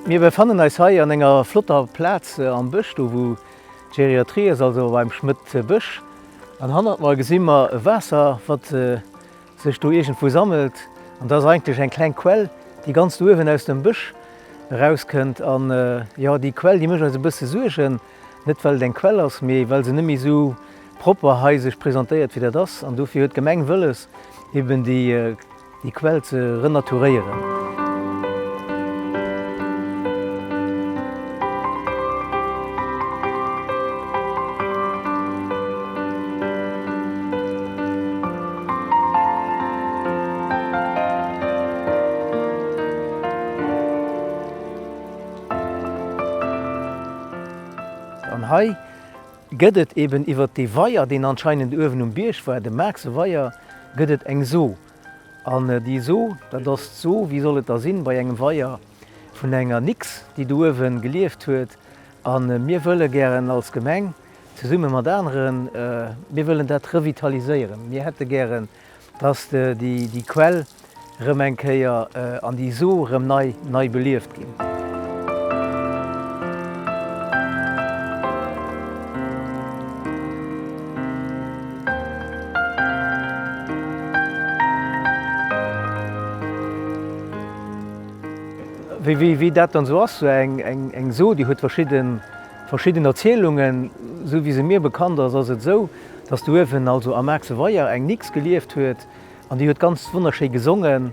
Mir befannen eis hei an enger flotter Plaz am Bësch, do wou d'Geriatrie ass, also beim Schmëtt Bësch. An hannert mer gesi mer e Waasser, wat sech do iergendwou sammelt. An dat ass eigentlech eng kleng Quell, déi ganz do uewen aus dem Bësch erauskënnt. An jo, déi Quell, déi mécht eis e bësse Suergen, net well et eng Quell ass, mee well se net méi esou propper hei sech presentéiert, wéi dat ass. An dofir huet d'Gemeng wëlles, eben déi déi Quell ze renaturéieren. An hei gëtt et eben iwwert dee Weier, deen anscheinend uewen um Bierg war, de Maaxeweier, gëtt et eng So. An déi So, dat ass d'So, wéi soll et da sinn, bei engem Weier vun enger Nix, déi do uewe gelieft huet. A mir wëlle gären als Gemeng, zesumme mat aneren, mir wëllen dat revitaliséieren. Mir hätte gären, dass déi Quell erëm eng Kéier an déi So erëm nei, nei belieft ginn. Wéi dat dann esou ass, eng So, déi huet verschidden verschidden Erzielungen. Esou wéi se mir bekannt ass, ass et esou, datt do uewen, also am Aachseweier, eng Nix gelieft huet an déi huet ganz wonnerschéi gesongen.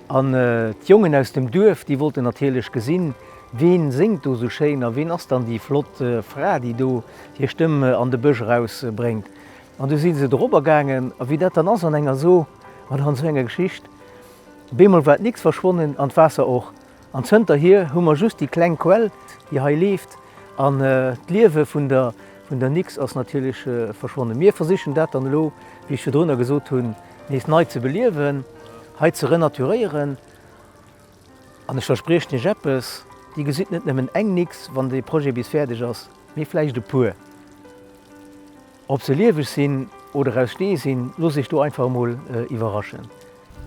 An d'Jongen aus dem Duerf, déi wollten natierlech gesinn, ween séngt do esou schéin a ween ass dann déi flott Fra, déi do hir Stëmm an de Bësch eraus bréngt. An du si se dorobber gaangen, a wéi dat dann ass an enger So oder an esou enger Geschicht, bemol war d'Nix verschwonnen an d'Waasser och. An zënterhier hu mer just déi kleng Quell, déi hei leeft, an d'Liewe vun der vun der Nix ass natierlech verschwonnen. Mir versichen dat dann elo, wéi ech virdrunner gesot hunn, nees nei ze beliewen, hei ze renaturéieren. An ech verspriechen Iech eppes, Dir gesitt net nëmmen eng Nix, wann dee Projet bis fäerdeg ass, mee vläicht e puer. Ob se lieweg sinn oder aus Stee sinn, loosst Iech do einfach emol iwwerraschen.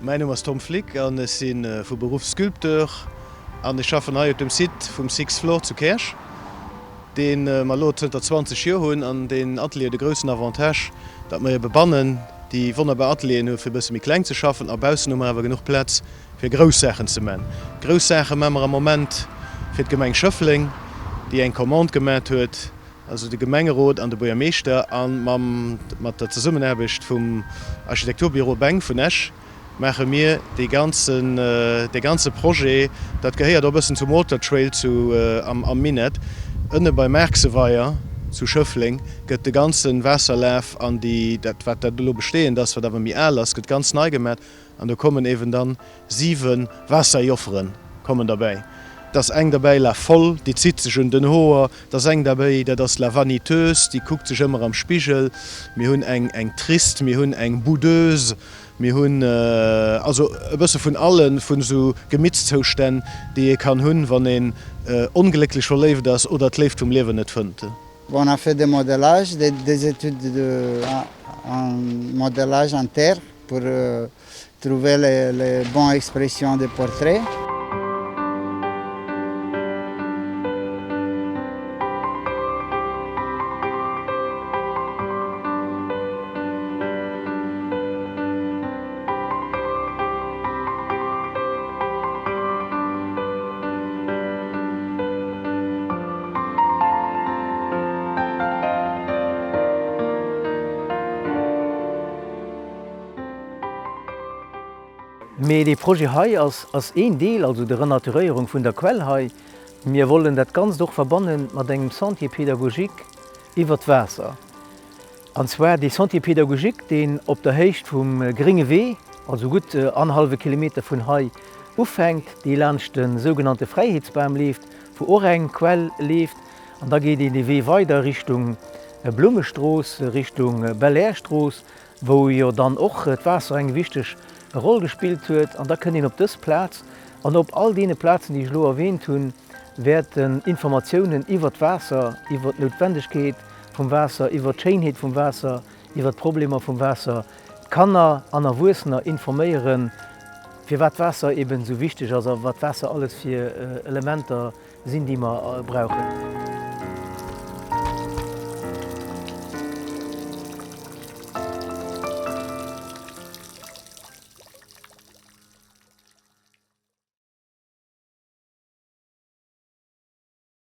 Mäin Numm ass Tom Flick an ech si vu Beruff Sculpteur an ech schaffen hei op dem Site vum Sixth Floor zu Käerch, dee mer elo zënter 20 Joer hunn. An deen Atelier huet e groussen Avantage, datt mer ebe bannen déi wonnerbar Atelieren hu fir e bësse méi kleng ze schaffen a baussen hu mer awer genuch Plaz fir grouss Saachen ze man. Grouss Saache man mer am Moment fir d'Gemeng Schëffleng, déi eng Commande gemat huet, also de Gemengerot an de Buergermeeschter, a mam mat der Zesummenaarbecht vum Architekturbüro Beng vun Esch maache mir dee ganzen dee ganze Projet. Dat gehéiert och e bëssen zum Water Trail zu am am Minett. Ënne bei Maarkseweier zu Schëffleng gëtt de ganze Waasserlaf an déi dat wat dat elo bestehend ass, wat awer méi al ass, gëtt ganz nei gemat. An do kommen eben dann 7 Waasserjofferen kommen derbäi. Et ass eng derbäi, la folle, déi zitt sech un den Hoer. Et ass eng derbäi, dat ass la vaniteuse, déi kuckt sech ëmmer am Spigel. Mir hunn eng, eng triste, mir hunn eng boudeuse, mir hunn also e bësse vun allen, vun esou Gemittzoustänn, déi ee kann hunn, wann een onglécklech verléift ass oder d'Léift vum Liewen net fënnt. On a fait des modelages, des études de, en modelage en terre. Pour trouver les les bonnes expressions de portraits. Mee dee Projet hei ass ass een Deel, also der Renaturéierung vun der Quell hei. Mir wollen dat Ganzt och verbanne mat engem Sentier pédagogique iwwert d'Waasser. An zwar dee Sentier pédagogique, deen op der Héicht vum Grénge Wee, also gutt annerhallwe Kilometer vun hei ufänkt, dee laanscht de sougenannte Fräiheetsbam leeft, wou och eng Quell leeft. An da geet een dee Wee weider Richtung Blummestrooss, Richtung Belair-Strooss, wou jo dann och d'Waasser eng wichteg Roll gespillt huet. An da kënnt een op dës Plaz. An op all deene Plazen, déi ech elo erwähnt hunn, wäerten Informatiounen iwwert d'Waasser, iwwert d'Noutwendegkeet vum Waasser, iwwert d'Schéinheet vum Waasser, iwwert d'Problemer vum Waasser d'Kanner an Erwuessener informéieren. Firwat d'Waasser eben esou wichteg ass a wat d'Waasser alles fir Elementer sinn, déi mer brauchen.